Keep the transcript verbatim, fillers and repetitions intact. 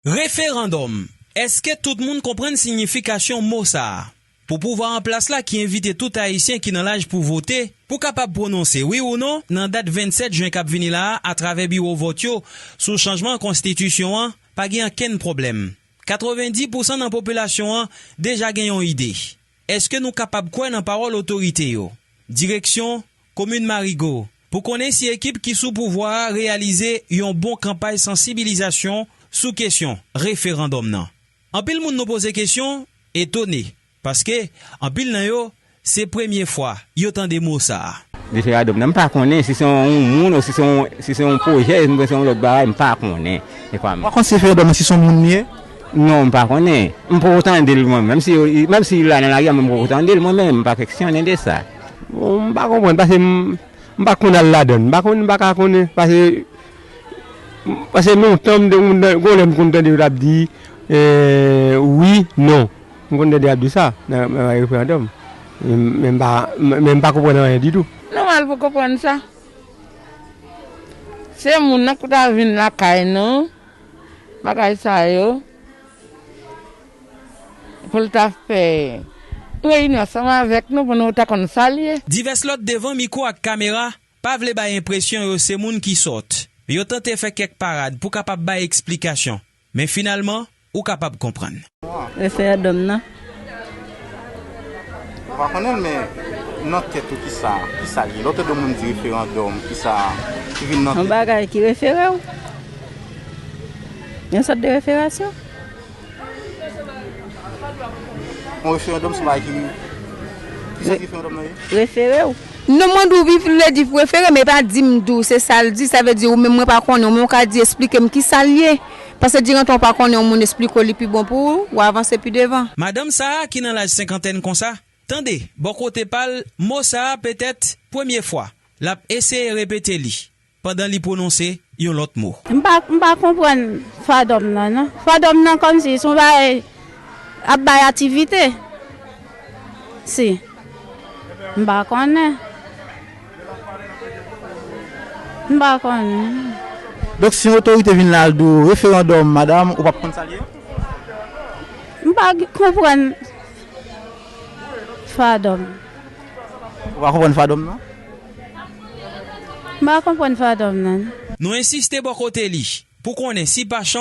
Referandòm. Èske tout moun konprann siyifikasyon mo sa a? Pou pouvwa an plas la ki envite tout Ayisyen ki nan laj pou vote, pou kapab pwononse wi ou non nan dat vennsèt jen k ap vini la a atravè biwo vòt yo sou chanjman konstitisyon an, pa gen ankenn pwoblèm. Katrevendi pousan nan popilasyon an deja gen yon ide. Èske nou kapab kwè nan pawòl otorite yo? Direksyon komin Marigo, pou konnen si ekip ki sou pouvwa a reyalize yon bon kanpay sansibilizasyon sou kesyon referandòm nan. Anpil moun nou poze kesyon etone, paske anpil nan yo, se premye fwa yo tande mo sa a. Referandòm nan, m pa konnen si se yon moun ou si se yon, si se yon pwojè, si se yon lòt bagay, m pa konnen. Se pa m. Ou pa konn si referandòm nan si se yon moun li ye? Non, m pa konnen. M poko tande l mwen, menm si, menm si la nan lari a, men m poko tande l mwen menm, m pa keksyone de sa. Bon, m pa konprann, paske m, m pa konn al ladan l. M pa konn, m pa ka konnen, paske, paske lontan, m te konn, gon lè m konn tande yo t ap di, eh, wi, non. M konn tande y ap di sa nan, nan referandòm. Men, men m pa, men m pa konprann anyen ditou. Nòmal pou konprann sa. Se moun nan ki ta vin lakay nou, bagay sa yo, pou l ta fè reyinyon ansanm avèk nou pou nou ta konn sa l ye. Divès lòt devan mikwo ak kamera pa vle bay enpresyon yo se moun ki sòt. Yo tante fè kèk parad pou kapab bay eksplikasyon. Men finalman, ou kapab konprann. Referandòm nan. Ou pa konnen l, men nan tèt ou, kisa, kisa l ye? Lè w tande yon moun di referandòm, kisa ki vin nan tèt ou? Yon bagay ki refere w. Yon sòt de referasyon. Yon referandòm se yon bagay ki, ki sòt referandòm nan ye? Refere w. Non, mwen di w wi, vle di refere, men pa di m di w se sa l di, sa vle di ou menm mwen pa konnen, ou menm ou ka di esplike m ki sa l ye. Paske dirantan ou pa konnen yon moun esplike w li pi bon pou ou, w avanse pi devan. Madanm sa a ki nan laj senkantèn konsa, tande, bò kote pa l, mo sa a petèt premye fwa l ap eseye repete li pandan li pwononse yon lòt mo. M pa, m pa konprann fadòm nan, non. Fadòm nan kòmsi se yon bagay ap bay aktivite. Si. M pa konnen. M pa konnen. Donk, si yon otorite vin la, al di w referandòm, madanm, ou p ap konn sa l ye? M pa g-, konprann fadòm. Ou pa konprann fadòm nan? M pa konprann fadòm nan. Nou ensiste bò kote li pou konnen si pa chans